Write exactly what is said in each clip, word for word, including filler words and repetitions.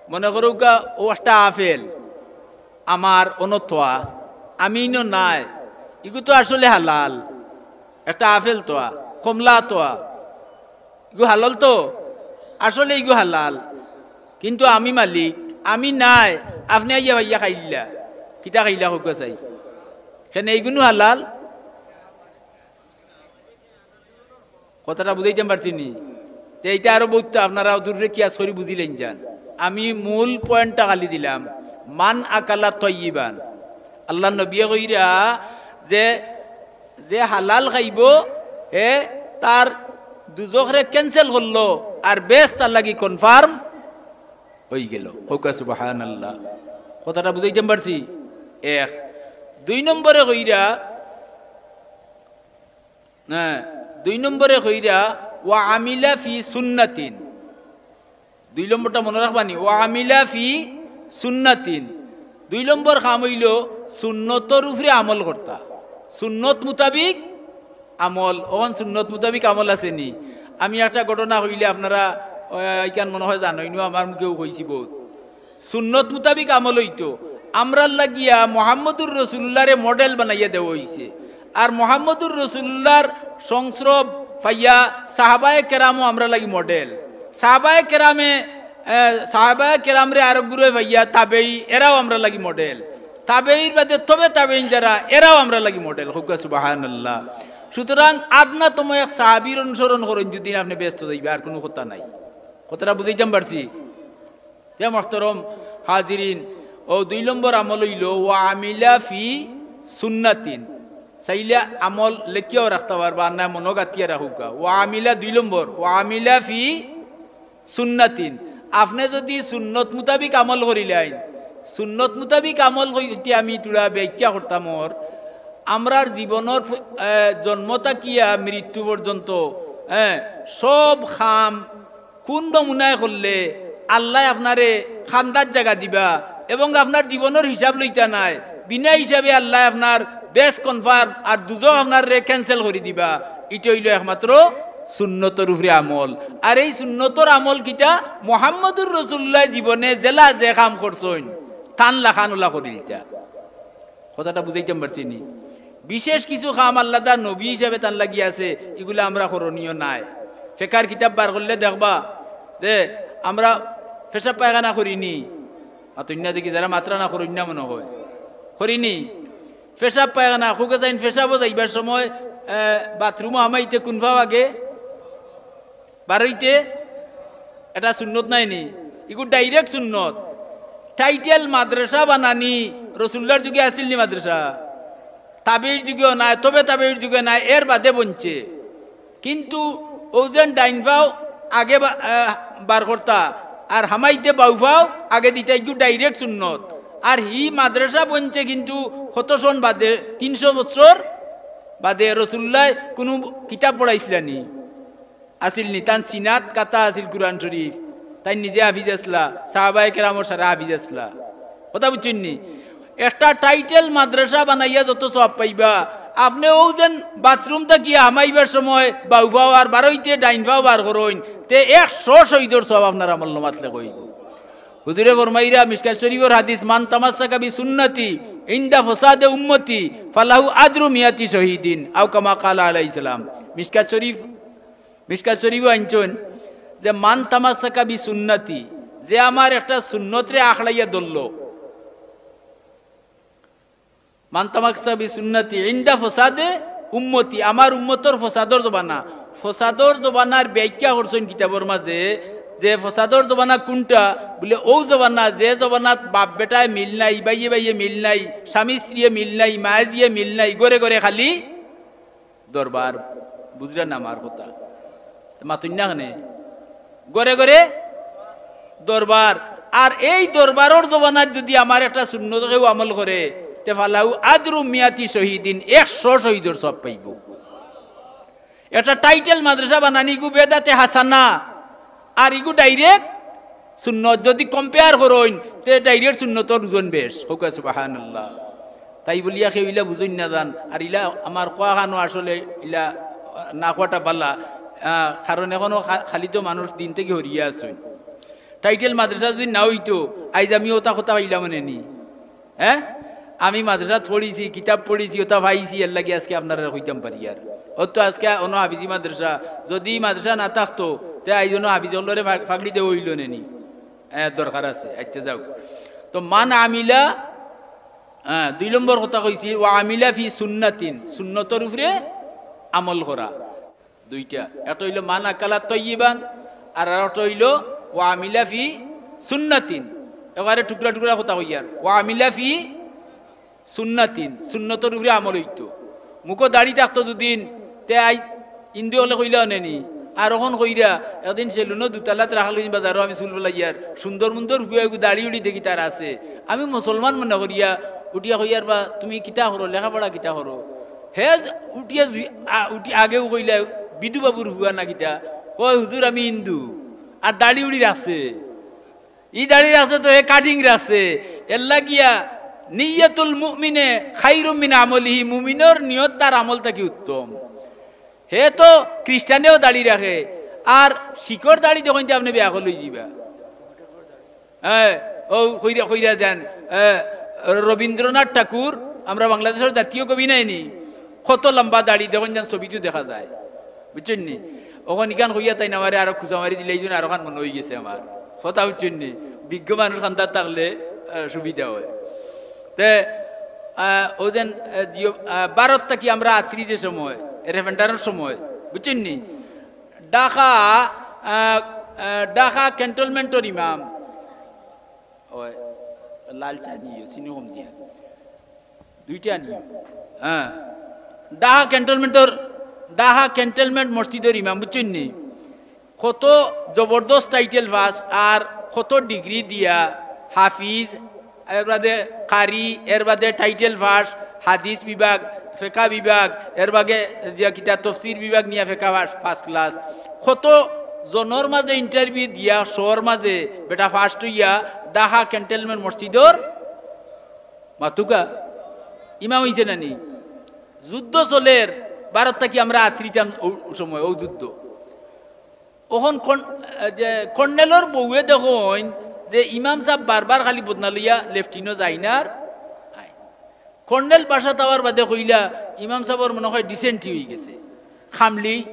মনে করউক্কা, অউ একটা আপেল আমার অনো থোয়া, আমি ইনো নাই, ইগু তো আসলে হালাল। একটা আপেল থোয়া, কমলা থোয়া, ইগু হালাল তো, আসলে ইগু হালাল, কিন্তু আমি মালিক, আমি নাই, আপনে আইয়া পাইয়া খাইলা, কিতা খাইলা কউক্কা চাই? কেনে ইগুনু হালাল? কথাটা বুঝাইতাম পারছি নি? তে ইটা আরো বউত আপনারা দূররে কিয়াস করি বুঝিলাইন যান। আমি মূল পয়েন্টটা খালি দিলাম, মান আকালা তয়্যিবান। আল্লার নবিয়ে কইরা যে, যে হালাল খাইবো, হে তার দুজখরে cancel করলো, আর বেহেস্ত তার লাগি confirm অইগেলো। কউক্কা সুবহানাল্লাহ। কথাটা বুঝাইতাম পারছি? এক। দুই নম্বরে কইরা, হ্যাঁ, দুই নম্বরে কইরা, "ওয়া আমিলা ফি সুন্নাতিন।" দুই নম্বরটা মনো রাখবানি, "ওয়া আমিলা ফি সুন্নাতিন।" দুই নম্বর কাম অইলো সুন্নতর উপরে আমল করতা, সুন্নত মুতাবিক আমল। অখন সুন্নত মুতাবিক আমল আছে নি? আমি একটা ঘটনা কইলে আপনারা, আহ, ইখান মনে হয় জানইনউ, আমার মুখেও কইছি বউত। সুন্নত মুতাবিক আমল অইতো। আমরার লাগিয়া মোহাম্মদুর রসুলুল্লাহরে model বানাইয়া দেওয়া অইছে। আর মোহাম্মদুর রসুলুল্লাহর সংস্রব পাইয়া সাহাবায়ে কেরামও আমরার লাগি model। সাহাবায়ে কেরামে, আহ, সাহাবায়ে কেরামরে আরক গুরুয়ে পাইয়া তাবেয়ী, এরাও আমরার লাগি model। তাবেয়ীর বাদে তবে তাবেয়ীন যারা, এরাও আমরার লাগি model। কউক্কা সুবহানাল্লাহ। সুতরাং আদনাতম এক সাহাবীর অনুসরণ করইন যুদি, আপনে বেহেস্তো যাইবা, আর কুনু কথা নাই। কথাটা বুঝাইতাম পারছি? তে মোহতরম হাজিরিন, অউ দুই নম্বর আমল অইলো ওয়া আমিলা ফি সুন্নাতিন। চাইলে আমল লেখিয়াও রাখতা পারবা, আর না মনো গাতিয়া রাখউক্কা। ওয়া আমিলা দুই নম্বর, ওয়া আমিলা ফি সুন্নাতিন। আপনে যুদি সুন্নত মুতাবিক আমল করিলাইন, সুন্নত মুতাবিক আমল কইতে আমি থুড়া ব্যাখ্যা করতাম অর, আমরার জীবনর, আহ, জন্ম থাকিয়া মৃত্যু পর্যন্ত, হ্যাঁ, সব কাম কুন নমুনায় করলে আল্লায় আপনারে কান্দাত জাগা দিবা এবং আপনার জীবনর হিসাব লইতা নায়, বিনা হিসাবে আল্লায় আপনার বেহেস্ত confirm আর দুজখ আপনারে cancel করি দিবা। ইটা অইলো একমাত্র সুন্নতর উপরে আমল। আর এই সুন্নতর আমল কিতা? মোহাম্মদুর রসুলুল্লায় জীবনে যেলা যে কাম করছইন, তান লাখান অলা করিলিতা। কথাটা বুঝাইতাম পারছি নি? বিশেষ কিছু কাম আল্লাহ তার নবী হিসাবে তান লাগি আছে, ইগুলা আমরা করণীয় নায়। ফেকার কিতাব বার করলে দেখবা যে আমরা পেশাব পায়খানা করি নি, মাতইন না দেখি, যারা মাতরা না করইন না মনো হয়, করি নি। পেশাব পায়খানা, কউক্কা চাইন পেশাবো যাইবার সময়, আহ, বাথরুমো হামাইতে কুন পাও আগে? বারইতে? এটা সুন্নত নায় নি? ইগু direct সুন্নত। Title মাদ্রাসা বানানি, রসুলুল্লাহর যুগে আছিল নি মাদ্রাসা? তাবেয়ীর যুগেও নাই, তবে তাবেয়ীর যুগে নাই, এর বাদে বনছে। কিন্তু অউ যেন ডাইন পাও আগে বা-, আহ, বার করতা, আর হামাইতে বাউ পাও আগে দিতা, ইগু direct সুন্নত। আর হি মাদ্রাসা বনছে কিন্তু কত সন বাদে, তিনশো বছর বাদে। রসুলুল্লায় কুনু কিতাব পড়াইছলা নি? আছিল নি? তান সিনাত কাটা আছিল কুরআন শরীফ, তাইন নিজে হাফিজ আছলা, সাহাবায়ে কেরামর সারা হাফিজ আছলা। কথা বুঝছইন নি? একটা title মাদ্রাসা বানাইয়া যত সওয়াব পাইবা, আপনে অউ যেন বাথরুম থাকিয়া হামাইবার সময় বাউ পাও আর বারইতে ডাইন পাও বার করইন, তে একশো শহীদর সওয়াব আপনার আমলনামাত লেখা অইবো। হুজুরে ফরমাইরা মিশকাত শরীফর হাদিস, "মান তামাসসাকা বি সুন্নতি ইনদা ফাসাদে উম্মতি ফালাহু আজরু মিয়াতি শহীদিন", আও কামা কালা আলাইহিস সালাম। মিশকাত শরীফ মিশকাত শরীফও আনছইন যে, "মান তামাসসাকা বি সুন্নতি", যে আমার একটা সুন্নতরে আখড়াইয়া ধরলো, "মান তামাসসাকা বি সুন্নতি ইনদা ফাসাদে উম্মতি", আমার উম্মতর ফসাদর জমানা, ফসাদর জমানার ব্যাখ্যা করছইন কিতাবর মাঝে যে ফসাদর জমানা কুনটা, বুলে অউ জমানা যে জমানাত বাপ বেটায় মিল নাই, ভাইয়ে ভাইয়ে মিল নাই, স্বামী স্ত্রীয়ে মিল নাই, মায়ে জিয়ে মিল নাই, ঘরে ঘরে খালি দরবার, বুঝরা না আমার কথা? মাতইন না কেনে? ঘরে ঘরে দরবার। আর এই দরবারর জমানাত যুদি আমার একটা সুন্নত কেউ আমল করে, তে ফালাহু আজরু মিয়াতি শহীদিন, একশো শহীদর সওয়াব পাইবো। একটা title মাদ্রাসা বানানি, ইগু বেদাতে হাসানা, আর ইগু direct সুন্নত। যুদি compare করইন, তে direct সুন্নতর ওজন বেশ। কউক্কা সুবহানাল্লাহ। তাই বুলিয়া কেউ ইলা বুঝইন না যান। আর ইলা আমার কওয়া খানো আসলে ইলা না কওয়াটা বালা। আহ, কারণ এখনো খা-, খালি তো মানুষ দিন থাকি হরিয়া আছইন। টাইটেল মাদ্রাসা যুদি না অইতো, আইজ আমি অতা কথা পাইলাম অনে নি? হে, আমি মাদ্রাসাত পড়ছি, কিতাব পড়ছি, অতা পাইছি, এরলাগি আজকে আপনারারে কইতাম পারিয়ার। অতো আজকে অনো হাফিজি মাদ্রাসা, যুদি মাদ্রাসা না থাকতো, তে আইজ অনো হাফিজ অকলরে ফা-, ফাগড়ি দেওয়া অইলো অনে নি? হে, দরকার আছে। আইচ্ছা, যাউক। তো মান আমিলা, হে, দুই নম্বর কথা কইছি, ওয়া আমিলা ফি সুন্নাতিন, সুন্নতর উপরে আমল করা। দুইটা, একটা অইলো মান আকালা তয়্যিবান, আর আরোটা অইলো ওয়া আমিলা ফি সুন্নাতিন। এবারে টুকরা টুকরা কথা কইয়ার, ওয়া আমিলা ফি সুন্নাতিন, সুন্নতর উপরে আমল অইতো। মুখো দাড়ি থাকতো যুদিন, তে আইজ হিন্দু অকলে কইলা অনে নি? আর অখন কইরা, একদিন সেলুনো দুতালাত রাখাল অইন বাজারো আমি চুল ফালাইয়ার, সুন্দর মুন্দর ফুয়া এগু দাড়ি উড়ি দেখি তার আছে। আমি মুসলমান মনে করিয়া উঠিয়া কইয়ার, বা তুমি কিতা করো, লেখাপড়া কিতা করো? হে উঠিয়া জুই-, আ-, উঠি আগেউ কইলা, "বিধু বাবুর ফুয়া না কিতা?" কয়, "হুজুর, আমি হিন্দু।" আর দাড়ি উড়ি রাখছে। ই দাড়ি রাখছে তো হে কাটিং রাখছে। এরলাগিয়া নিয়তুল মুমিনে খাইরুম মিন আমলিহি, মুমিনর নিয়ত তার আমল থাকি উত্তম। হে তো খ্রিস্টানেও দাড়ি রাখে, আর শিখর দাড়ি দেখইন তে আপনে বেয়াকল অইযিবা। হে, অউ কইরা, কইরা দেন, এ, রবীন্দ্রনাথ ঠাকুর, আমরা বাংলাদেশর জাতীয় কবি নায় নি? কত লম্বা দাড়ি দেখইন যেন ছবিত দেখা যায়, বুঝছইন নি? অখন ইখান কইয়া তাইন আমারে আরো খুজা মারি দিলাইছইন, আরোখান মনো অইগেছে আমার। কথা বুঝছইন নি? বিজ্ঞ মানুষ কান্দাত থাকলে, এ, সুবিধা অয়। তে, আ, অউ যেন, এ, জিও, আ, ভারত থাকি আমরা আত্রি যে সময়, রেফারেন্ডামর সময়, বুঝছইন নি? ঢাকা, আ, আ, ঢাকা ক্যান্টনমেন্টর ইমাম, অয়, লাল চা নিও, চিনি কম দিয়া। দুইটা নিও। হে। ঢাকা ক্যান্টনমেন্টর, ঢাকা ক্যান্টনমেন্ট মসজিদর ইমাম, বুঝছইন নি? কত জবরদস্ত টাইটেল পাস, আর কত ডিগ্রি দিয়া হাফিজ, এরবাদে কারি, এরবাদে টাইটেল পাস, হাদিস বিভাগ, ফেকা বিভাগ, এরবাদে দিয়া কিতা তফসির বিভাগ নিয়া ফেকা পাস, ফার্স্ট ক্লাস। কত জনর মাঝে ইন্টারভিউ দিয়া, শর মাঝে বেটা ফার্স্ট অইয়া ঢাকা ক্যান্টনমেন্ট মসজিদর মাতুকা ইমাম অইছে না নি? যুদ্ধ চলের, ভারত থাকি আমরা আত্রিতাম অউ সময়, অউ যুদ্ধ। অখন কর্ন-, এ, যে কর্নেলর বউয়ে দেখইন যে ইমাম সাব বারবার খালি বদনা লইয়া লেফটিনো যাইন আর আইন। কর্নেল বাসাত আওয়ার বাদে কইলা, "ইমাম সাবর মনে অয় ডিসেন্ট্রি অইগেছে।" খামলি,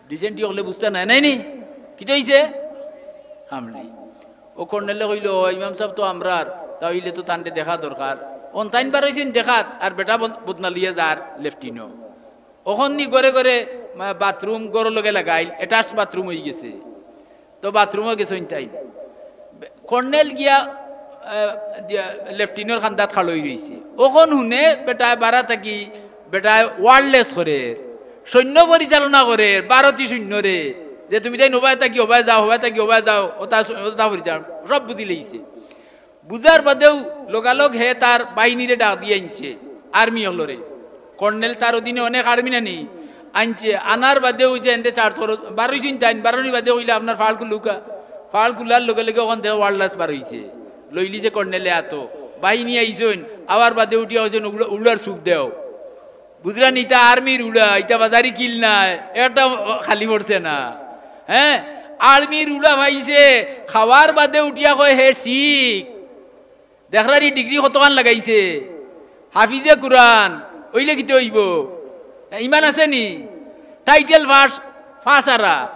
ডিসেন্ট্রি অকলে বুঝতা নায়, নায় নি? কিতা অইছে? খামলি। অউ কর্নেলে কইলো, "ইমাম সাব তো আমরার, তা অইলে তো তানরে দেখা দরকার।" অন তাইন বারইছইন দেখাত, আর বেটা বদ-, বদনা লইয়া যার লেফটিনো। অখন নি ঘরে ঘরে, মা-, বাথরুম ঘরর লগে লাগাইল, attached বাথরুম অইগেছে। তো বাথরুমো গেছইন তাইন। বে-, কর্নেল গিয়া, আহ, দিয়া, লেফটিনোর কান্দাত খাড়া অই রইছে। অখন হুনে বেটায় বারা থাকি, বেটায় wireless করের, সৈন্য পরিচালনা করের, ভারতী সৈন্যরে, যে তুমি তাইন অবায় থাকি অবায় যাও, অবায় থাকি অবায় যাও, অতা স-, অতা পরিচালনা, সব বুঝিলাইছে। বুঝার বাদেউ লগালগ হে তার বাহিনীরে ডাক দিয়া আনছে, আর্মি অকলরে। কর্নেল তার অধীনে অনেক আর্মি নানি আনছে, আনার বাদেউ যে এনতে চার থর বারইছইন তাইন, বারনির বাদে কইলা, "আপনার ফাড় খুলউক্কা।" ফাড় খুলার লগে লগে অখান থাকি wireless বারইছে, লইলিছে কর্নেলে আতো। বাহিনী আইছইন, আওয়ার বাদে উঠিয়া কইছইন, "উড়া-, উড়ার সুপ দেও।" বুঝরা নি, ইতা আর্মির উড়া, ইতা বাজারি কিল নায়, একটা খালি পড়ছে না। হে, আর্মির উড়া পাইছে, খাওয়ার বাদে উঠিয়া কয়, "হে শিখ, দেখরারি ডিগ্রি কতখান লাগাইছে, হাফিজে কুরআন, অইলে কিতা অইবো? ইমান আছে নি? টাইটেল পাস, পাস আরা,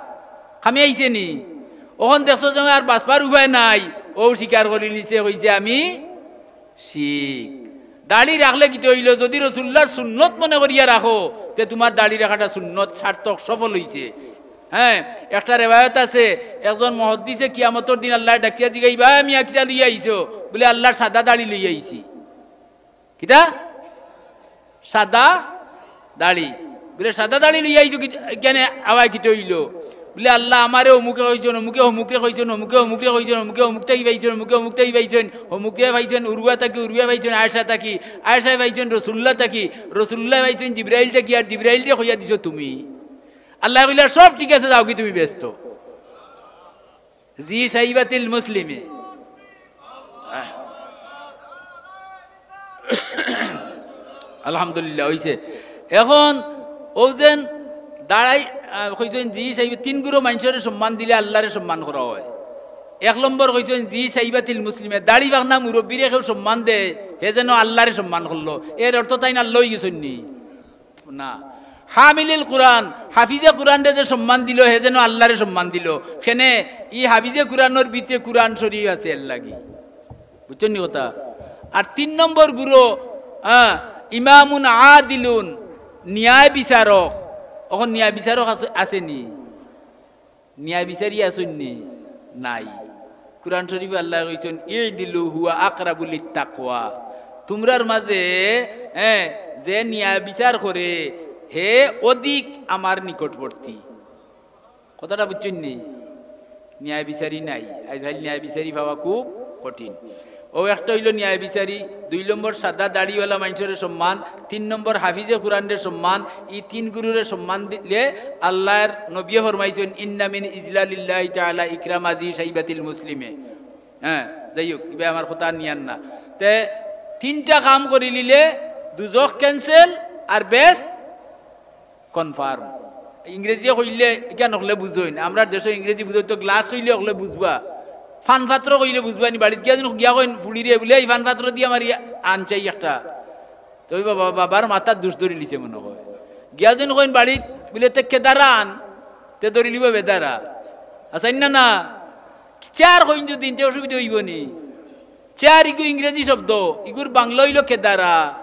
কামে আইছে নি?" অখন দেখছো যে আর বাঁচবার উপায় নাই, অউ স্বীকার করিলিছে, কইছে, "আমি শিখ।" দাড়ি রাখলে কিতা অইলো? যুদি রসুলুল্লাহর সুন্নত মনে করিয়া রাখো, তে তুমার দাড়ি রাখাটা সুন্নত, সার্থক, সফল অইছে। হে, একটা রেওয়ায়ত আছে, একজন মুহাদ্দিসে কিয়ামতর দিন আল্লারে ডাকিয়া জিগাইবা, "এ মিয়া, কিতা লইয়া আইছো?" বুলে, "আল্লার সাদা দাড়ি লইয়া আইছি।" কিতা? সাদা দাড়ি। বুলে, "সাদা দাড়ি লইয়া আইছো কিতা, কেনে আওয়ায় কিতা অইলো?" বুলে, "আল্লা, আমারে অমুকে কইছইন, অমুকে অমুকরে কইছইন, অমুকে অমুকরে কইছইন, অমুকে অমুক থাকি পাইছইন, অমুকে অমুক থাকি পাইছইন, অমুকে পাইছইন উরওয়া থাকি, উরওয়ায় পাইছইন আয়েশা থাকি, আয়েশায় পাইছইন রসুলুল্লাহ থাকি, রসুলুল্লায় পাইছইন জিব্রাইল থাকি, আর জিব্রাইলরে কইয়া দিছো তুমি।" আল্লায় কইলা, "সব ঠিক আছে, যাওগি তুমি বেহেস্তো।" জি সাইবাতিল মুসলিমে। আলহামদুলিল্লাহ, অইছে। এখন অউ যেন দাঁড়াই, আহ, কইছইন, জি সাইবে তিন গুরু মানষরে সম্মান দিলে আল্লারে সম্মান করা অয়। এক নম্বর কইছইন, জি শাইবাতিল মুসলিমে, দাড়ি পাকনা মুরব্বিরে কেউ সম্মান দেয়, হে যেন আল্লারে সম্মান করলো। এর অর্থ তাইন আল্লা অইগেছইন নি? না। হামিলিল কুরআন, হাফিজে কুরআনরে যে সম্মান দিলো, হে যেন আল্লারে সম্মান দিলো। কেনে? ই হাফিজে কুরআনর ভিতরে কুরআন শরীফ আছে, এর লাগি। বুঝছইন নি কথা? আর তিন নম্বর গুরু, হ্যাঁ, ইমামুন আদিলুন, ন্যায় বিচারক। অখন ন্যায় বিচারক আছে, আছে নি? ন্যায় বিচারি আছইন নি? নাই। কুরআন শরীফো আল্লায় কইছইন, "ইদিলু হুয়া আকরাবু লিত্তাকওয়া।" তুমরার মাঝে, হ্যাঁ, যে ন্যায় বিচার করে, হে অধিক আমার নিকটবর্তী। কথাটা বুঝছইন নি? ন্যায় বিচারি নাই। আইজকাইল ন্যায় বিচারি পাওয়া খুব কঠিন। অউ একটা অইলো ন্যায় বিচারি, দুই নম্বর সাদা দাড়িওয়ালা মানষরে সম্মান, তিন নম্বর হাফিজে কুরআনরে সম্মান। ই তিন গুরুরে সম্মান দিলে আল্লার নবিয়ে ফরমাইছইন, "ইন্না মিন ইজলালিল্লাহি তাআলা ইকরামা জি শাইবাতিল মুসলিমে।" হ্যাঁ, যাই হোক, ইবায় আমার কথা নিয়ার না। তে তিনটা কাম করিলিলে দুজখ cancel আর বেহেস্ত confirm। ইংরেজিয়ে কইলে ইখান হকলে বুঝইন, আমরার দেশো ইংরেজি বুঝইন তো glass কইলে হকলে বুঝবা, পানপাত্র কইলে বুঝবা নি। বাড়িত গিয়া যেন গিয়া কইন ফুড়িরে, বুলে, "ই পানপাত্র দিয়া আমার ইয়া আনচাই একটা।" তে অউ বাবা, বাবার মাথাত দুষ ধরিলিছে মনে কয়। গিয়া যেন কইন বাড়িত, বুলে, "তে কেদারা আন?" তে ধরিলিবো বেদারা। আছইন না, না? চেয়ার কইন যুদি, তে অসুবিধা অইবো নি? চেয়ার ইগু ইংরেজি শব্দ, ইগুর বাংলা অইলো কেদারা,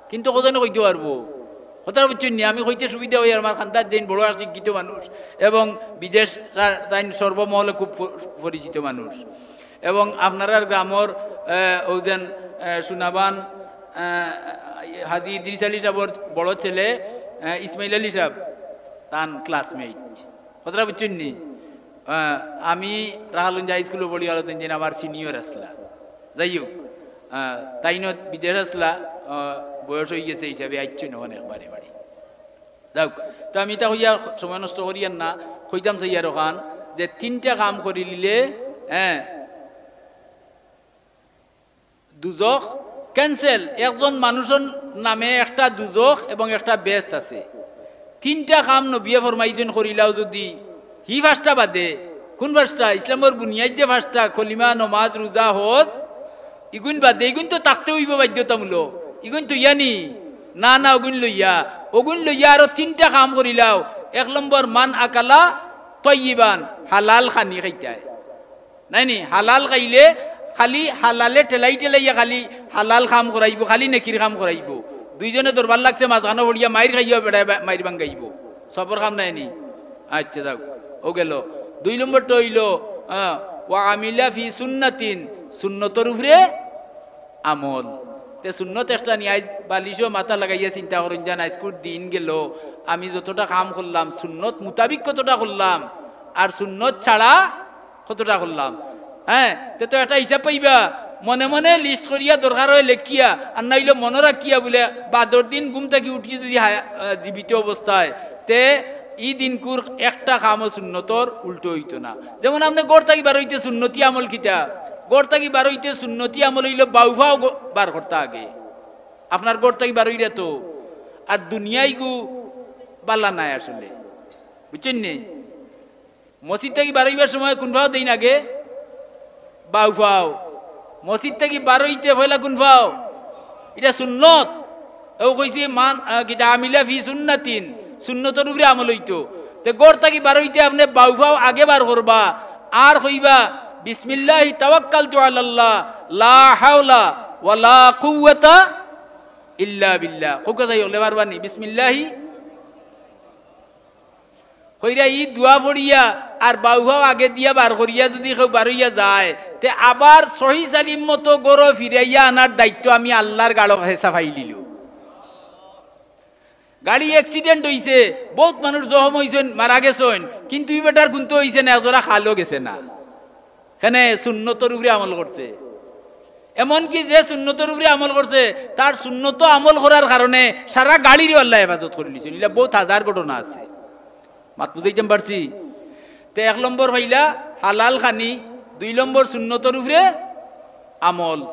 কিন্তু কজনে কইতে পারবো? কথাটা বুঝছইন নি? আমি কইতে সুবিধা অয়, আর আমার খান্দাত যেইন বড় আর শিক্ষিত মানুষ এবং বিদেশ তা-, তাইন সর্বমহলে খুব প-, পরিচিত মানুষ। এবং আপনারার গ্রামর, আহ, অউ যেন, আহ, সুনাবান, আহ, হাজী ইদ্রিস আলী সাবর বড় ছেলে, আহ, ইসমাইল আলী সাব, তান classmate। কথাটা বুঝছইন নি? আহ, আমি রাখালগঞ্জ হাই স্কুলো পড়ি, আরো তিন দিন আমার senior আছলা। যাই হোক, আহ, তাইনও বিদেশ আছলা, আহ, বয়স অইগেছে হিসাবে আইচ্ছইন অখন একবারে বাড়ি। যাউক, তো আমি ইতা কইয়া সময় নষ্ট করিয়ার না, কইতাম চাইয়ার অখান যে তিনটা কাম করিলিলে, হ্যাঁ, দুজখ cancel। একজন মানুষর নামে একটা দুজখ এবং একটা বেহেস্ত আছে। তিনটা কাম নবিয়ে ফরমাইছইন করিলাও যুদি, হি পাঁচটা বাদে, কুন পাঁচটা? ইসলামর বুনিয়াদ যে পাঁচটা, কলিমা, নমাজ, রোজা, হজ, ইগুইন বাদে, ইগুইন তো থাকতে অইবো বাধ্যতামূলক। ইগুইন থইয়া নি? না, না, অগুইন লইয়া, অগুইন লইয়া আরো তিনটা কাম করিলাও। এক নম্বর, মান আকালা তয়্যিবান, হালাল খানি খাইতায়। নায় নি? হালাল খাইলে খালি হালালে ঠেলাই ঠেলাইয়া খালি হালাল কাম করাইবো, খালি নেকির কাম করাইবো। দুইজনে দরবার লাগছে, মাঝখানো পড়িয়া মাইর খাইয়া বেড়ায় বা-, মাইর ভাঙ্গাইবো। সবর কাম নায় নি? আচ্ছা, যাউক, অউ গেলো। দুই নম্বরটা অইলো, আহ, ওয়া আমিলা ফি সুন্নাতিন, সুন্নতর উপরে আমল। তে সুন্নত একটা নি, আইজ বালিশো মাথা লাগাইয়া চিন্তা করইন যান, আইজকুর দিন গেলো, আমি যতটা কাম করলাম, সুন্নত মোতাবিক কতটা করলাম, আর সুন্নত ছাড়া কতটা করলাম? হ্যাঁ, তে তো একটা হিসাব পাইবা, মনে মনে list করিয়া দরকার অয় লেখিয়া, আর নাইলে মনো রাখিয়া বুলে বাদর দিন ঘুম থাকি উঠি যুদি হায়া-, আহ, জীবিত অবস্থায়, তে ই দিনকুর একটা কামও সুন্নতর উল্টো অইতো না। যেমন আপনে ঘর থাকি বারইতে সুন্নতি আমল কিতা? ঘর থাকি বারইতে সুন্নতি আমল অইলো বাউফাও গ-, বার করতা আগে। আপনার ঘর থাকি বারইরা তো আর দুনিয়াইগু বালা নায় আসলে, বুঝছইন নি? মসজিদ থাকি বারইবার সময় কুন ফাও দেইন আগে? বাউ ফাও। মসজিদ থাকি বারইতে পয়লা কুন ফাও? ইটা সুন্নত। অউ কইছি মান, আহ, কিতা আমিলা ফি সুন্নাতিন, সুন্নতর উপরে আমল অইতো। তে ঘর থাকি বারইতে আপনে বাউ ফাও আগে বার করবা, আর কইবা, "বিসমিল্লাহি তাওয়াক্কালতু আলাল্লাহ, লা হাওলা ওয়ালা কুওয়াতা ইল্লা বিল্লাহ।" কউক্কা চাই অকলে পারবা নি? বিসমিল্লাহি কইরা ই দোয়া পড়িয়া আর বাউ ফাও আগে দিয়া বার করিয়া যুদি কেউ বারইয়া যায়, তে আবার সহি সালিম মতো ঘরো ফিরাইয়া আনার দায়িত্ব আমি আল্লার ঘাড়ো হেছা ফাইলিলু। গাড়ি accident অইছে, বউত মানুষ জখম অইছইন, মারা গেছইন, কিন্তু ই বেটার কুন্তা অইছে না, একজরা খালও গেছে না। কেনে সুন্নতর উপরে আমল করছে। এমনকি যে সুন্নতর উপরে আমল করছে, তার সুন্নত আমল করার কারণে সারা গাড়িরে আল্লায় হেফাজত করিলিছইন। ইলা বউত হাজার ঘটনা আছে। মাত বুঝাইতাম পারছি? তে এক নম্বর পাইলা হালাল খানি, দুই নম্বর সুন্নতর উপরে আমল।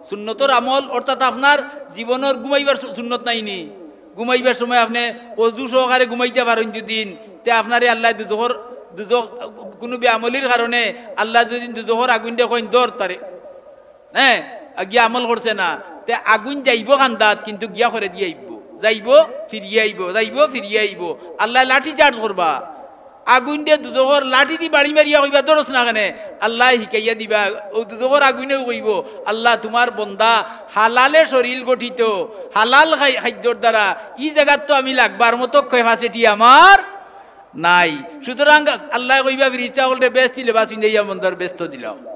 সুন্নতর আমল অর্থাৎ আপনার জীবনর ঘুমাইবার সু-, সুন্নত নাইনি? ঘুমাইবার সময় আপনে অজু সহকারে ঘুমাইতা পারইন যুদি, তে আপনারে আল্লায় দুজখর দুজখ, কুনু বেআমলির কারণে আল্লায় যুদি দুজখর আগুইনরে কইন, "ধর তারে", হে, গিয়া আমল করছে না, তে আগুইন যাইবো কান্দাত, কিন্তু গিয়া করেদি আইবো, যাইবো, ফিরিয়া আইবো, যাইবো, ফিরিয়া আইবো। আল্লায় লাঠি চার্জ করবা, আগুইনরে দুজখর লাঠিদি বাড়ি মারিয়া কইবা, "ধরস না কেনে?" আল্লায় হিকাইয়া দিবা, অউ দুজখর আগুইনেও কইবো, "আল্লাহ, তুমার বন্দা হালালে শরীল গঠিত, হালাল খাই-, খাদ্যর দ্বারা, ই জাগাত তো আমি লাগবার মতো capacity আমার নাই।" সুতরাং আল্লায় কইবা, "ফিরিস্তা অকলরে বেহেস্তি লেবাস পিন্দাইয়া বন্দার বেহেস্ত দিলাম।"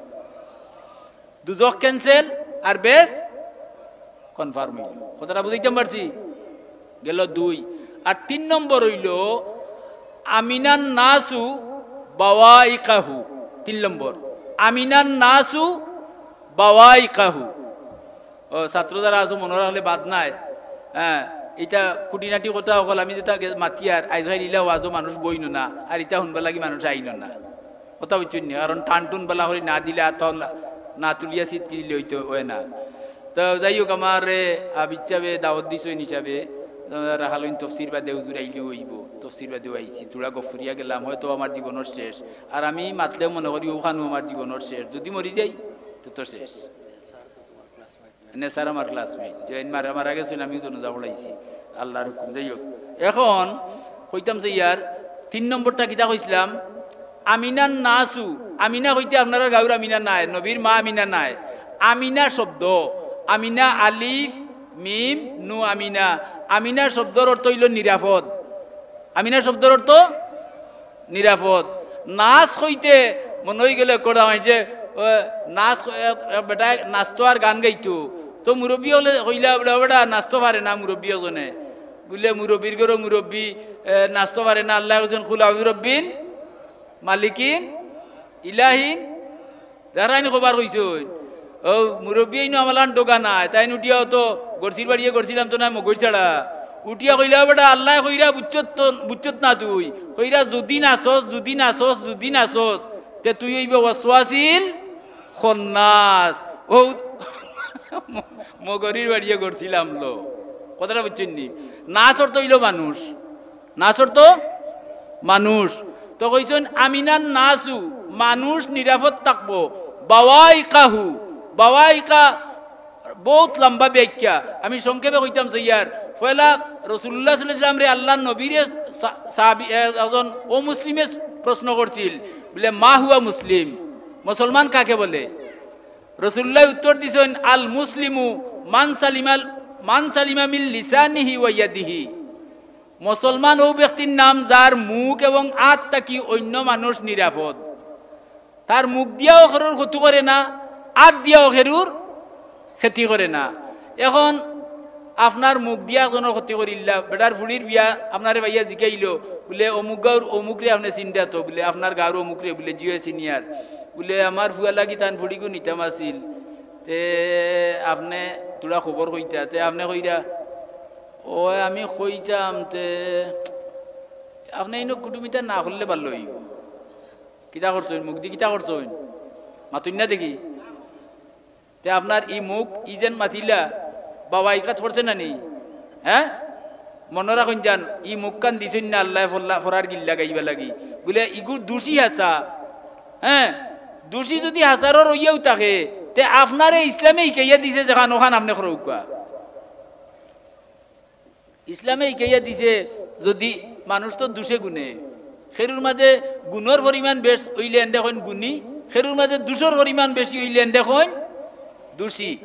দুজখ cancel আর বেহেস্ত confirm অইলো। কথাটা বুঝাইতাম পারছি? গেল দুই। আর তিন নম্বর অইলো, "আমিনান নাসু বাওয়াইকাহু।" তিন নম্বর, "আমিনান নাসু বাওয়াইকাহু।" ও, ছাত্র যারা আছো, মনো রাখলে বাদ নাই। হে, ইতা খুঁটিনাটি কথা অকল আমি যেটা আগে মাতিয়ার, আইজকাইল ইলা ওয়াজো মানুষ বইন না, আর ইতা হুনবার লাগি মানুষ আইন না। কথা বুঝছইন নি? কারণ টানটুন বালা করি না দিলে, আত না তুলিয়া সিটকি দিলে অইতো অয় না। তো যাই হোক, আমারে আবিদ সাবে দাওয়াত দিছইন হিসাবে, রাখালইন তফসির বাদে হুজুর আইলেও অইবো, তফসির বাদেও আইছি, থুড়া গফ করিয়া গেলাম, হয়তো আমার জীবনর শেষ। আর আমি মাতলেও মনো করি অউখানও আমার জীবনর শেষ, যুদি মরি যাই তে তো শেষ। নেসার আমার classmate, যে মারা, মারা গেছইন, আমিও জানাজা পড়াইছি, আল্লার হুকুম। যাই হোক, এখন কইতাম যে ইয়ার তিন নম্বরটা কিতা কইছলাম, আমিনান নাসু। আমিনা কইতে আপনারার গাউর আমিনা নায়, নবীর মা আমিনা নায়। আমিনা শব্দ, আমিনা আলিফ, মিম, নু আমিনা। আমিনা শব্দর অর্থ অইলো নিরাপদ। আমিনা শব্দর অর্থ নিরাপদ। নাস কইতে মনো অইগেলো একটা অইছে, ও, নাস, এক, এক বেটায় নাচতো আর গান গাইতো। তো মুরব্বি অকলে কইলা, "বেটা, বেটা, নাচতো পারে না মুরব্বি অকজনে।" বুলে, "মুরব্বির ঘরো মুরব্বি, এ, নাচতো পারে না।" আল্লায় কইছইন, "কুল আউযু বিরাব্বিন মালিকিন ইলাহিন।" যারাইন খবর কইছইন, অউ মুরব্বি আইনো আমালান ডোগা নায়, তাইন উঠিয়া অতো গরছির বাড়িয়ে গরছিলাম তো নায় মগইর ছাড়া। উঠিয়া কইলা, "বেটা, আল্লায় কইরা বুঝছত তো, বুঝছত না তুই। কইরা যুদি নাচস, যুদি নাচস, যুদি নাচস, তে তুই অইবে ওয়াসওয়াসিল খন্নাস।" অউ মগরির বাড়িয়ে গরছিলাম লো। কথাটা বুঝছইন নি? নাচ অর্থ অইলো মানুষ। নাচ অর্থ মানুষ। তো কইছইন, "আমিনান নাসু", মানুষ নিরাপদ থাকবো। "বাওয়াইকাহু", বাওয়াইকা বউত লম্বা ব্যাখ্যা, আমি সংক্ষেপে কইতাম চাইয়ার। পয়লা রাসুলুল্লাহ সাল্লাল্লাহু আলাইহি ওয়াসাল্লামরে আল্লার নবীরে সা-, সাহাবী, এ, একজন অমুসলিমে প্রশ্ন করছিল, বুলে, "মা হুয়া মুসলিম?" মুসলমান কাকে বলে? রাসুলুল্লায় উত্তর দিছইন, "আল মুসলিমু মান সালিমাল, মান সালিমা মিন লিসানিহি ওয়া ইয়াদিহি।" মুসলমান অউ ব্যক্তির নাম যার মুখ এবং আত থাকি অইন্য মানুষ নিরাপদ। তার মুখ দিয়াও কেউর ক্ষতি করে না, আত দিয়াও কেউর ক্ষতি করে না। এখন আপনার মুখ দিয়া একজনর ক্ষতি করিলা, বেটার ফুড়ির বিয়া, আপনারে পাইয়া জিকাইলো, বুলে, "অমুক গাউর অমুকরে আপনে চিনরা তো?" বুলে, "আপনার গাউর অমুকরে।" বুলে, "জি অয়, চিনিয়ার।" বুলে, "আমার ফুয়ার লাগি তান ফুড়িগু নিতাম আছিল, তে আপনে থুড়া খবর কইতা।" তে আপনে কইরা, "অয় আমি কইতাম, তে আপনে ইনো কুটুমিতা না করলে ভালা অইবো।" কিতা করছইন? মুখদি কিতা করছইন? মাতইন না দেখি। তে আপনার ই মুখ, ই যেন মাতিলা, বাওয়াইকাত পড়ছে না নি? হে? মনো রাখইন যান, ই মুখখান দিছইন না আল্লায় ফড়া-, ফড়ার গিল্লা গাইবার লাগি। বুলে, "ইগু দুষী হাছা।" হে? দুষী যুদি হাছারর অইয়াও থাকে, তে আপনারে ইসলামে হিকাইয়া দিছে যেখান, অখান আপনে করউক্কা। ইসলামে হিকাইয়া দিছে, যুদি মানুষ তো দুষে গুণে, কেউর মাঝে গুণর পরিমাণ বেশ অইলে এনরে কইন গুণী, কেউর মাঝে দুষর পরিমাণ বেশি অইলে এনরে কইন দুষী।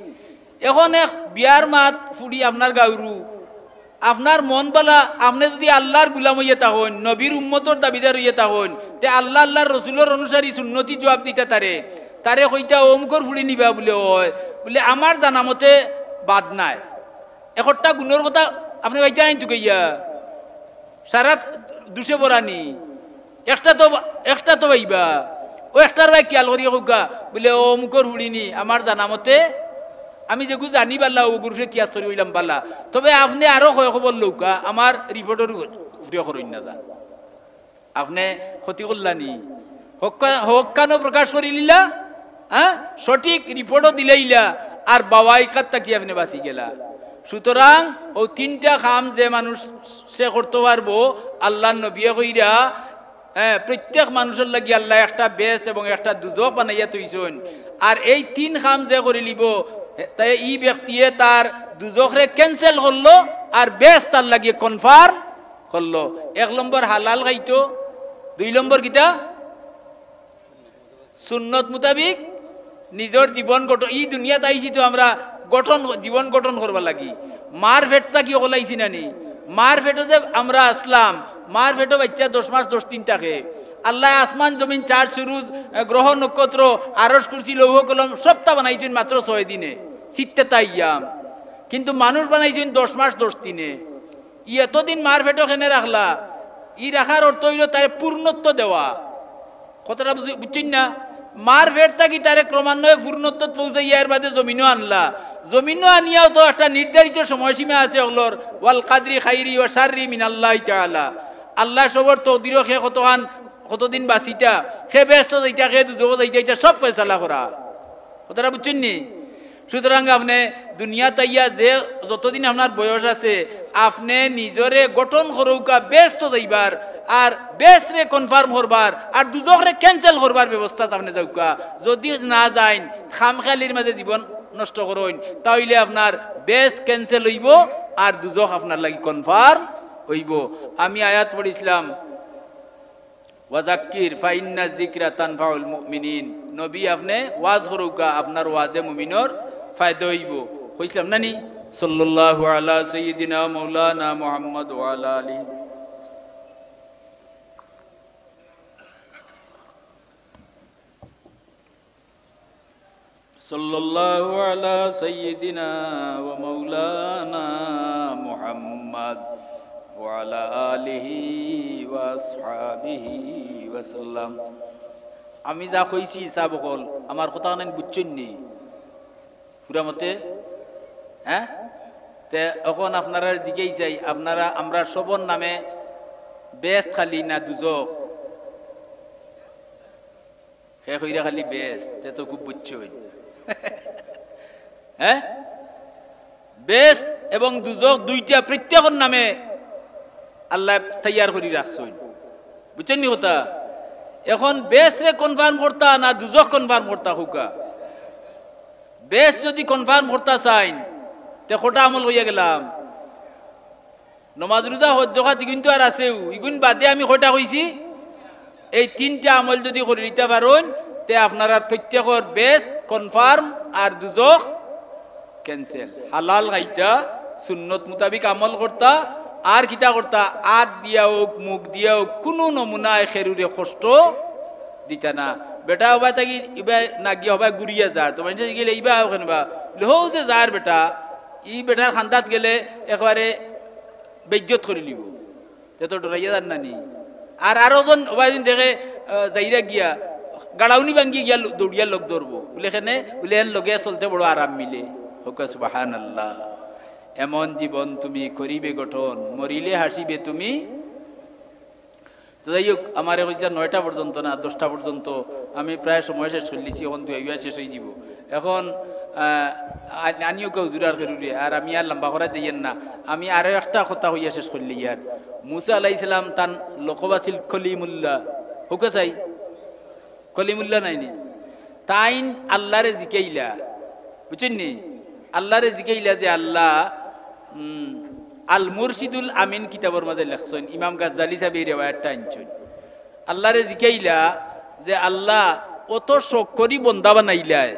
এখন এক বিয়ার মাত ফুড়ি আপনার গাউরু, আপনার মন বালা, আপনে যুদি আল্লার গুলাম অইয়া থাকইন, নবীর উম্মতর দাবিদার অইয়া থাকইন, তে আল্লা, আল্লার রসুলর অনুসারী সুন্নতি জুয়াব দিতা তারে, তারে কইতা, "অমুকর ফুড়ি নিবা?" বুলে, "অয়।" বুলে, "আমার জানা মতে বাদ নাই।" একটা গুণর কথা আপনে পাইতা নাইন তুকাইয়া? সারা দুষে ভরা নি? একটা তো, একটা তো পাইবা। অউ একটার বায় খিয়াল করি কউক্কা, বুলে, "অমুকর ফুড়ি নি, আমার জানা মতে, আমি যেগু জানি বালা, অগুর উপরে কিয়াস করি কইলাম বালা।" তবে আপনে আরো কয় খবর লউক্কা, আমার রিপোর্টর উপরে, উপরে করইন না যান। আপনে ক্ষতি করলা নি? হক্কা-, হকখানও প্রকাশ করিলিলা, হে? সঠিক রিপোর্টও দিলাইলা, আর বাওয়াইকাত থাকি আপনে বাঁচি গেলা। সুতরাং অউ তিনটা কাম যে মানুষে করতো পারবো, আল্লার নবিয়ে কইরা, হ্যাঁ, প্রত্যেক মানুষর লাগি আল্লায় একটা বেহেস্ত এবং একটা দুজখ বানাইয়া থইছইন। আর এই তিন কাম যে করিলিবো, তাই ই ব্যক্তিয়ে তার দুজখরে cancel করলো, আর বেহেস্ত তার লাগি confirm করলো। এক নম্বর হালাল খাইতো, দুই নম্বর কিতা? সুন্নত মোতাবিক নিজর জীবন গঠন। ই দুনিয়াত আইছি তো আমরা গঠন, জীবন গঠন করবার লাগি। মার পেট থাকি অকল আইছি না নি? মার পেটো যে আমরা আছলাম, মার পেটো বাইচ্চা দশ মাস দশ দিন থাকে। আল্লায় আসমান জমিন, চাঁদ সুরুজ, আহ, গ্রহ নক্ষত্র, আরশ কুরসি লৌহ কলম সবতা বানাইছইন মাত্র ছয় দিনে, সিত্তাতা আইয়াম। কিন্তু মানুষ বানাইছইন দশ মাস দশ দিনে। ই এতদিন মার পেটো কেনে রাখলা? ই রাখার অর্থ অইলো তারে পূর্ণত্ব দেওয়া। কথাটা বুঝি-, বুঝছইন না? মার পেট থাকি তারে ক্রমান্বয়ে পূর্ণত্বত পৌঁছাইয়া এর বাদে জমিনো আনলা। জমিনো আনিয়াও তো একটা নির্ধারিত সময়সীমা আছে অকলর, "ওয়াল কাদরি খাইরি ওয়া শাররি মিনাল্লাহি তাআলা।" আল্লায় সবর তকদিরো কে কতখান, কতদিন বাঁচিতা, কে বেহেস্তো যাইতা, কে দুজখো যাইতা, ইটা সব ফয়সালা করা। কথাটা বুঝছইন নি? সুতরাং আপনে দুনিয়াত আইয়া যে যতদিন আপনার বয়স আছে, আপনে নিজরে গঠন করউক্কা বেহেস্তো যাইবার, আর বেহেস্তরে confirm করবার, আর দুজখরে cancel করবার ব্যবস্থাত আপনে যাউক্কা। যদি না যাইন, খামখেয়ালির মাঝে জীবন নষ্ট করইন, তা অইলে আপনার বেহেস্ত cancel অইবো, আর দুজখ আপনার লাগি confirm অইবো। আমি আয়াত পড়ছিলাম, "ওয়াজাক্কির ফাইন্না যিকরা তানফাউল মুমিনিন।" নবী, আপনে ওয়াজ করউক্কা, আপনার ওয়াজে মুমিনর ফায়দা অইবো। কইছিলাম না নি? সাল্লাল্লাহু আলা সাইয়্যিদিনা মাওলানা মুহাম্মদ ওয়া আলা আলিহি। সাল্লাল্লাহু আলা সাইয়্যিদিনা ওয়া মাওলানা মুহাম্মদ ওয়া আলা আলিহি ওয়া আসহাবিহি ওয়া সাল্লাম। আমি যা কইছি, সাব অকল, আমার কথা খান বুঝছইন নি? পুরা মতে? হ্যাঁ? তে অখন আপনারারে জিকাই চাই, আপনারা, আমরা সবর নামে বেহেস্ত খালি না দুজখ? হে কইরা খালি বেহেস্ত, তে তো খুব বুঝছইন। হ্যাঁ? বেহেস্ত এবং দুজখ দুইটা প্রত্যেকর নামে আল্লায় তৈয়ার করি রাখছইন। বুঝছইন নি কথা? অখন বেহেস্তরে confirm করতা না দুজখ confirm করতা কউক্কা? বেহেস্ত যদি confirm করতা চাইন, তে কয়টা আমল কইয়া গেলাম? নমাজ, রোজা, হজ, যাকাত, ইগুইন তো আর আছেউ, ইগুইন বাদে আমি কয়টা কইছি? এই তিনটা আমল যদি করি দিতা পারইন, তে আপনারার প্রত্যেকর বেহেস্ত confirm আর দুজখ cancel। হালাল খাইতা, সুন্নত মোতাবিক আমল করতা, আর কিতা করতা? আত দিয়া অউক, মুখ দিয়া অউক, কুনু নমুনায় কেউরে কষ্ট দিতা না। বেটা হবায় থাকি ইবায় না গিয়া হবায় ঘুরিয়া যার, তো মানষে গেলে ইবা অখান বা, হউ যে যার বেটা, ই বেটার কান্দাত গেলে একবারে বেইজ্জত করিলিবো। তে তো ডরাইয়া যার না নি? আর আরো জন ওবায়দিন দেখে, আহ, যাইরা গিয়া, গাড়াউনি ভাঙ্গি গিয়া লো-, দৌড়িয়া লগ ধরবো। বুলে কেনে? বুলে এন লগে চলতে বড় আরাম মিলে। কউক্কা সুবহানাল্লাহ। এমন জীবন তুমি করিবে গঠন, মরিলে হাসিবে তুমি। তো যাই হউক, আমারে কইছিলা নয়টা পর্যন্ত না দশটা পর্যন্ত, আমি প্রায় সময় শেষ করিলিছি, অখন দুয়াইয়া শেষ অইযিবো। অখন, আহ, আ-, আনিও কেউ জুরার কেরুরে, আর আমি আর লম্বা করা যাইয়ার না। আমি আরো একটা কথা কইয়া শেষ করিলিয়ার। মুসা আলাইহিস সালাম তান লকব আছিল কলিমুল্লাহ। কউক্কা চাই? কলিমুল্লাহ নায়নি? তাইন আল্লারে জিকাইলা, বুঝছইন নি? আল্লারে জিকাইলা যে, "আল্লাহ," উম, আল মুরশিদুল আমিন কিতাবর মাঝে লেখছইন, ইমাম গাজ্জালী সাহেবে ই রেওয়ায়াতটা আনছইন। আল্লারে জিকাইলা যে, "আল্লাহ, অত শখ করি বন্দা বানাইলায়,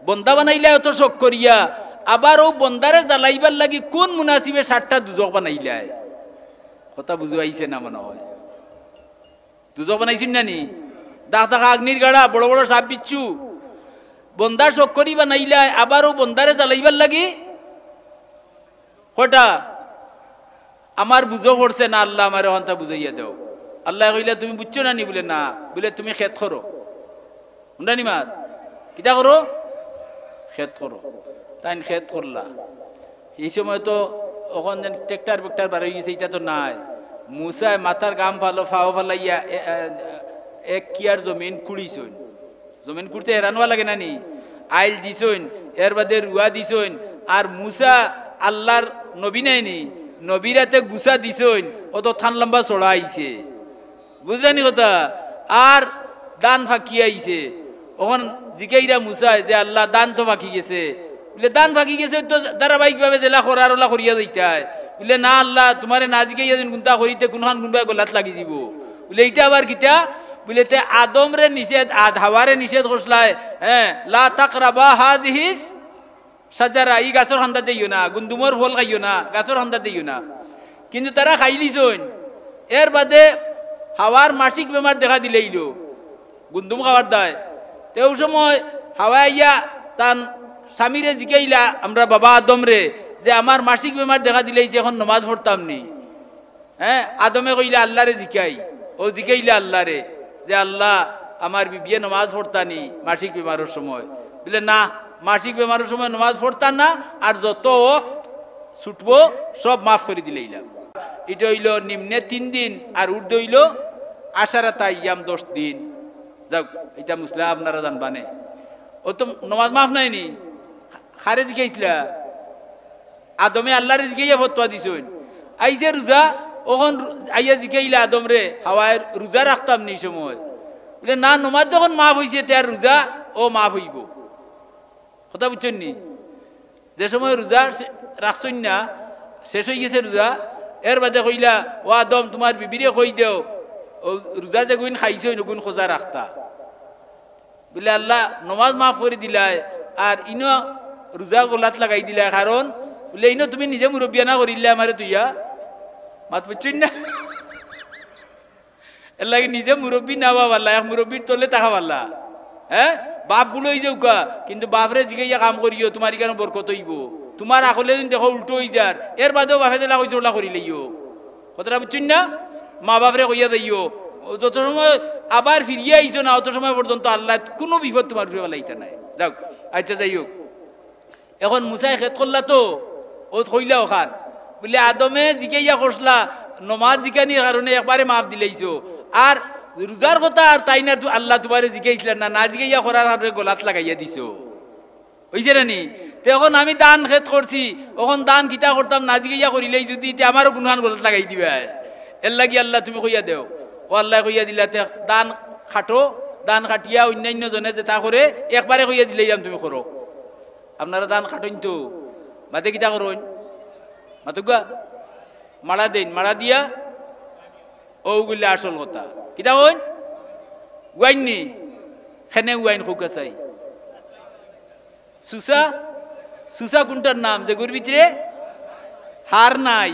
বন্দা বানাইলায় অত শখ করিয়া, আবার অউ বন্দারে জ্বালাইবার লাগি কুন মুনাসিবে সাতটা দুজখ বানাইলায়?" কথা বুঝাইছে না মনে হয়। দুজখ বানাইছইন না নি? দাগ দাগা আগ্নির গাড়া, বড় বড় সাপ বিচ্ছু। বন্দার শখ করি বানাইলায়, আবার অউ বন্দারে জ্বালাইবার লাগি কয়টা? আমার বুঝো পড়ছে না, আল্লাহ আমারে অখানতা বুঝাইয়া দেও। আল্লায় কইলা, "তুমি বুঝছো না নি?" বুলে, "না।" বুলে, "তুমি খেত করো।" হুনরা নি মাত? কিতা করো? খেত করো। তাইন খেত করলা। ই সময় তো অখন যেন ট্রেক্টর বেক্টর বার অইগেছে, ইতা তো নাই। মুসায় মাথার ঘাম ফালো, ফাও ফালাইয়া এ-, এ-, এক কিয়ার জমিন কুড়িছইন। জমিন কুড়তে হেরান অওয়া লাগে না নি? আইল দিছইন, এর বাদে রুয়া দিছইন। আর মুসা আল্লার নবী নায়নি, নবীর আতে গুছা দিছইন, অত থান লম্বা ছড়া আইছে। বুঝলানি কথা? আর ধান ফাকিয়া আইছে। অখন জিকাইরা মুছায় যে, "আল্লাহ, ধান তো ফাকি গেছে।" বুলে, "ধান ফাকি গেছে তো ধারাবাহিকভাবে যেলা করার অলা করিয়া যাইতায়।" বুলে, "না আল্লাহ, তুমারে না জিকাইয়া যেন কুনতা করিতে কুনখান কুনবায় গলাত লাগি যিবো।" বুলে, "ইটা আবার কিতা?" বুলে, "তে আদমরে নিষেধ, আদ-, হাওয়ারে নিষেধ করছলায়, হ্যাঁ, লা তাকরাবা হাযিহিশ শাজারা, ই গাছর কান্দাত যাইও না, গুন্দুমর ফল খাইও না, গাছর কান্দাত যাইও না।" কিন্তু তারা খাইলিছইন। এর বাদে হাওয়ার মাসিক বেমার দেখা দিলাইলো, গুন্দুম খাওয়ার দায়। তে অউ সময় হাওয়ায় আইয়া তান স্বামীরে জিকাইলা, আমরার বাবা আদমরে, যে, "আমার মাসিক বেমার দেখা দিলাইছে, অখন নমাজ পড়তাম নি?" হ্যাঁ, আদমে কইলা, "আল্লারে জিকাই।" অউ জিকাইলা আল্লারে যে, "আল্লাহ, আমার বিবিয়ে নমাজ পড়তা নি মাসিক বেমারর সময়?" বুলে, "না, মাসিক বেমারর সময় নমাজ পড়তা না, আর যত অক্ত ছুটবো সব মাফ করি দিলাইলাম।" ইটা অইলো নিম্নে তিন দিন আর ঊর্ধ্বে অইলো আশারাতা আইয়াম, দশ দিন। যাউক, ইটা মুছলা আপনারা জানবা নে। অউ তো নমাজ মাফ নায় নি? কারে জিকাইছলা? আদমে আল্লারে জিকাইয়া ফতোয়া দিছইন। আইছে রোজা, অখন রো-, আইয়া জিকাইলা আদমরে, হাওয়ায়, "রোজা রাখতাম নি ই সময়?" বুলে, "না, নমাজ যখন মাফ অইছে, তে আর রোজা অউ মাফ অইবো।" কথা বুঝছইন নি? যে সময় রোজা শে-, রাখছইন না, শেষ অইগেছে রোজা, এর বাদে কইলা, "ও আদম, তুমার বিবিরে কই দেও, অউ রোজা যেগুইন খাইছইন, অগুইন কজা রাখতা।" বুলে, "আল্লাহ, নমাজ মাফ করি দিলায়, আর ইনো রোজা গলাত লাগাই দিলায়, কারণ," বুলে, "ইনো তুমি নিজে মুরব্বিয়ানা করিলায় আমারে থইয়া।" মাত বুঝছইন না? এরলাগি নিজে মুরব্বি না অওয়া ভালা, এক মুরব্বির তলে থাকা ভালা। হ্যাঁ, বাপ বুড়া অইযাউক্কা, কিন্তু বাপরে জিকাইয়া কাম করিও, তুমার ইখানো বরকত অইবো। তুমার আকলে যদি দেখো উল্টো অইযার, এর বাদেও বাপে যেলা কইছে অলা করিলাইও। কথাটা বুঝছইন না? মা বাপরে কইয়া যাইও, অউ যত সময় আবার ফিরিয়া আইছো না, অত সময় পর্যন্ত আল্লায় কুনু বিপদ তুমার উপরে ফালাইতা নায়। যাউক, আচ্ছা, যাই হউক, অখন মুছায় খেদ করলা তো, অউ কইলা অখান। বুলে, "আদমে জিকাইয়া করছলা, নমাজ জিকানির কারণে একবারে মাফ দিলাইছো। আর রোজার কথা আর তাইন আর তু-, আল্লাহ তুমারে জিকাইছলা না, না জিকাইয়া করার কারণে গলাত লাগাইয়া দিছো।" অইছে না নি? তে অখন আমি ধান খেদ করছি, অখন ধান কিতা করতাম না জিকাইয়া করিলাই যদি, তে আমারও কুনখান গলাত লাগাই দিবায়। এরলাগি আল্লাহ তুমি কইয়া দেও। অউ আল্লায় কইয়া দিলা, "তে ধান কাটো, ধান কাটিয়া অইন্যাইন্য জনে যেতা করে, একবারে কইয়া দিলাইলাম তুমি করো।" আপনারা ধান কাটইন তো, বাদে কিতা করইন? মাতউক্কা, মাড়া দেইন, মাড়া দিয়া অউ গুলা আসল কথা। কিতা কইন? উয়াইন নি? কেনে উয়াইন কউক্কা চাই? চুচা? চুচা কুনটার নাম যেগুর ভিতরে হাড় নাই?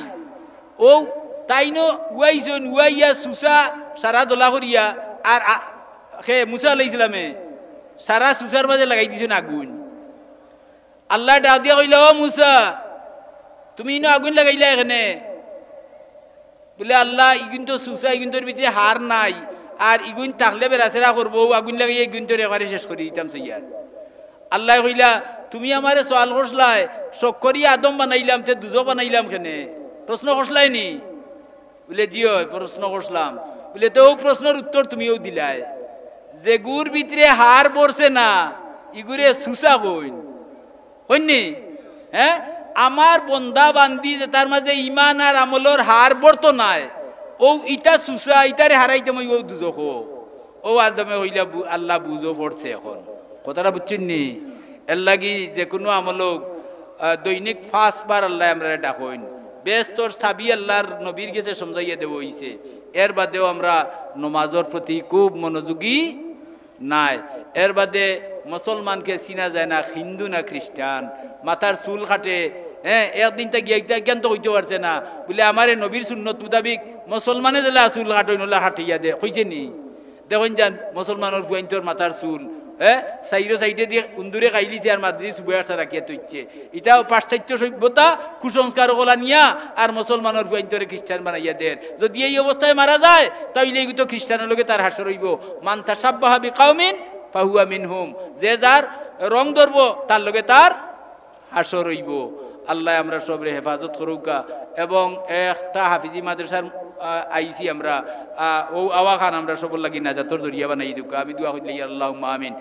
অউ তাইনও উয়াইছইন, উয়াইয়া চুচা সারা দলা করিয়া, আর আ-, কে মুসা আলাইহিস সালামে সারা চুচার মাজে লাগাই দিছইন আগুইন। আল্লায় ডাক দিয়া কইলা, "ও মুসা, তুমি ইনো আগুইন লাগাইলায় কেনে?" বুলে, "আল্লাহ, ইগুইন তো চুচা, ইগুইনতর ভিতরে হাড় নাই, আর ইগুইন থাকলে বেড়াছেড়া করবো, অউ আগুইন লাগাইয়া ইগুইনতরে একবারে শেষ করি দিতাম চাইয়ার।" আল্লায় কইলা, "তুমি আমারে সওয়াল করছলায়, শখ করি আদম বানাইলাম, তে দুজখ বানাইলাম কেনে?" প্রশ্ন করছলায় নি? বুলে, "জি অয়, প্রশ্ন করছলাম।" বুলে, "তে অউ প্রশ্নর উত্তর তুমিও দিলায়, যেগুর ভিতরে হাড় ভরছে না, ইগুরে চুচা কইন।" কইন নি? হ্যাঁ? আমার বন্দা বান্দি যেতার মাজে ইমান আর আমলর হাড় ভরতো নায়, অউ ইটা চুচা, ইটারে হারাইতাম অউ দুজখো। অউ আদমে কইলা, "বু-, আল্লাহ বুঝো পড়ছে অখন।" কথাটা বুঝছইন নি? এরলাগি যেকুনু আমলও, আহ, দৈনিক পাঁচবার আল্লায় আমরারে ডাকইন। বেহেস্তর চাবি আল্লাহর নবীর গেছে সমঝাইয়া দেওয়া অইছে। এর বাদেও আমরা নমাজর প্রতি খুব মনোযোগী নায়। এর বাদে মুসলমানকে চিনা যায় না, হিন্দু না খ্রিস্টান। মাথার চুল কাটে, হ্যাঁ, একদিন তা গিয়া ইতা জ্ঞান তো কইতে পারছে না। বুলে, "আমারে নবীর সুন্নত মোতাবিক মুসলমানে যেলা চুল কাটইন, অলা কাটিয়া দে।" কইছে নি? দেখইন যান, মুসলমানর ফুয়াইন্তর মাথার চুল, হ্যাঁ, চাইরো সাইডেদি উন্দুরে খাইলিছে আর মাঝেদি চুবাইয়া একটা রাখিয়া থইছে। ইটাও পাশ্চাত্য সভ্যতা, কুসংস্কার অকল আনিয়া আর মুসলমানর ফুয়াইন্তরে খ্রিস্টান বানাইয়া দের। যদি এই অবস্থায় মারা যায়, তাইলে ইগু তো খ্রিস্টানর লগে তার হাশর অইবো। "মান তাশাব্বাহা বিকাওমিন ফাহুয়া মিনহুম।" যে যার রং ধরবো, তার লগে তার হাশর অইবো। আল্লায় আমরা সবরে হেফাজত করউক্কা। এবং একটা হাফিজি মাদ্রাসার আ-, আইছি আমরা, আ, অউ আওয়াখান আমরার সবর লাগি নাজাতর জরিয়া বানাই দেউক্কা। আমি দোয়া করিলাই, আল্লাহুম্মা আমিন।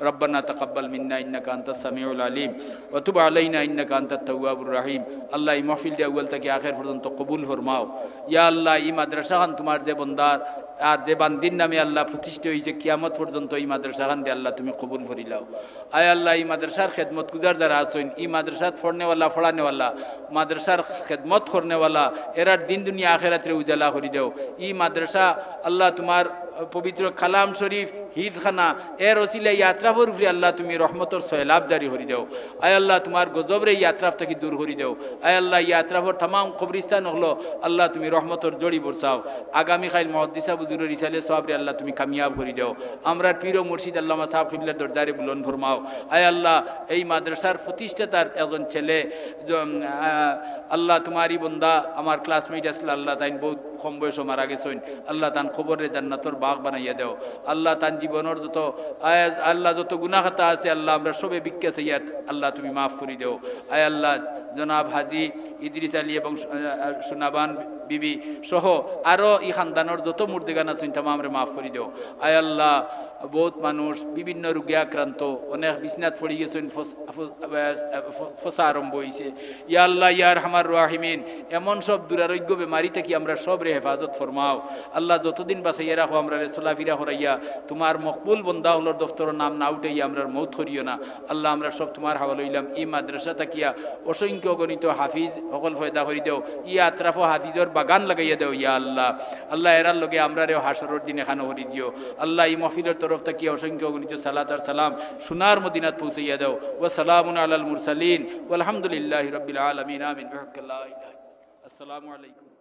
ربنا تقبل منا إنك أنت السميع العليم وتب علينا إنك أنت التواب الرحيم। আল্লাহ, ই মাহফিলটা আউয়াল থাকি আখের পর্যন্ত কবুল ফরমাও। ইয়া আল্লাহ, ই মাদ্রাসাখান তুমার যে বন্দার আর যে বান্দির নামে আল্লাহ প্রতিষ্ঠিত অইছে, কিয়ামত পর্যন্ত ই মাদ্রাসাখানরে আল্লাহ তুমি কবুল করিলাও। আয় আল্লাহ, ই মাদ্রাসার খেদমত গুজার যারা আছইন, ই মাদ্রাসাত পড়নেওয়ালা, পড়ানেওয়ালা, মাদ্রাসার খেদমত করনেওয়ালা, এরার দিন দুনিয়া আখেরাতরে উজালা করি দেও। ই মাদ্রাসা আল্লাহ তুমার পবিত্র কালাম শরীফ, হিফজখানা, এর ওসিলায় ই আতরাফর উপরে আল্লাহ তুমি রহমতর সয়লাব জারি করি দেও। আয় আল্লাহ, তুমার গজবরে ই আতরাফ থাকি দূর করি দেও। আয় আল্লাহ, ই আতরাফর তামাম কবরিস্তান অকলো আল্লাহ তুমি রহমতর জড়ি বরসাও। আগামী কাইল মুহাদ্দিস সাব হুজুরর ইসালে সওয়াবরে আল্লাহ তুমি কামিয়াব করি দেও। আমরার পীর ও মুর্শিদ আল্লামা সাব কিবলার দরজারে বুলন্দ ফরমাও। আয় আল্লাহ, এই মাদ্রাসার প্রতিষ্ঠাতার একজন ছেলে, জ-, আ, আল্লাহ, তুমারই বন্দা, আমার classmate আছলা, আল্লাহ, তাইন বউত কম বয়সো মারা গেছইন। আল্লাহ, তান কবররে জান্নাতর বাগ বানাইয়া দেও। আল্লাহ, তান জীবনর যত, আয় আল্লাহ, যত গুনাহ খাতা আছে, আল্লাহ, আমরা সবে ভিক্ষা চাইয়ার, আল্লাহ, তুমি মাফ করি দেও। আয় আল্লাহ, জনাব হাজি ইদ্রিস আলী এবং সু-, আ, সুনাবান বিবি সহ আরো ই খানদানর যত মুর্দেগান আছইন, তামামরে মাফ করি দেও। আয় আল্লাহ, বউত মানুষ বিভিন্ন রোগে আক্রান্ত, অনেক বিছনাত পড়ি গেছইন, ফস-, ফস-, আ, ফ-, ফসা আরম্ভ অইছে। ইয়া আল্লাহ, ইয়া আরহামার রাহিমিন, এমন সব দুরারোগ্য বেমারি থাকি আমরা সবরে হেফাজত ফরমাও। আল্লাহ, যতদিন বাঁচাইয়া রাখো আমরারে চলাফিরা করাইয়া, তুমার মকবুল বন্দা অকলর দফতরর নাম না উঠাইয়া আমরার মউত করিও না। আল্লাহ, আমরা সব তুমার হাওয়ালা অইলাম। ই মাদ্রাসা থাকিয়া অসংখ্য অগণিত হাফিজ অকল পয়দা করি দেও। ই আতরাফো হাফিজর বাগান লাগাইয়া দেও, ইয়া আল্লাহ। আল্লাহ, এরার লগে আমরারেও হাশরর দিন একখানো করি দিও। আল্লাহ, ই মাহফিলর তরফ থাকিয়া অসংখ্য অগণিত সালাত আর সালাম সোনার মদিনাত পৌঁছাইয়া দেও। ওয়া সালামুন আলাল মুরসালিন ওয়ালহামদুলিল্লাহি রাব্বিল আলামিন। আমিন। বিহাক্কি লা ইলাহা ইল্লাল্লাহ। আসসালামু আলাইকুম।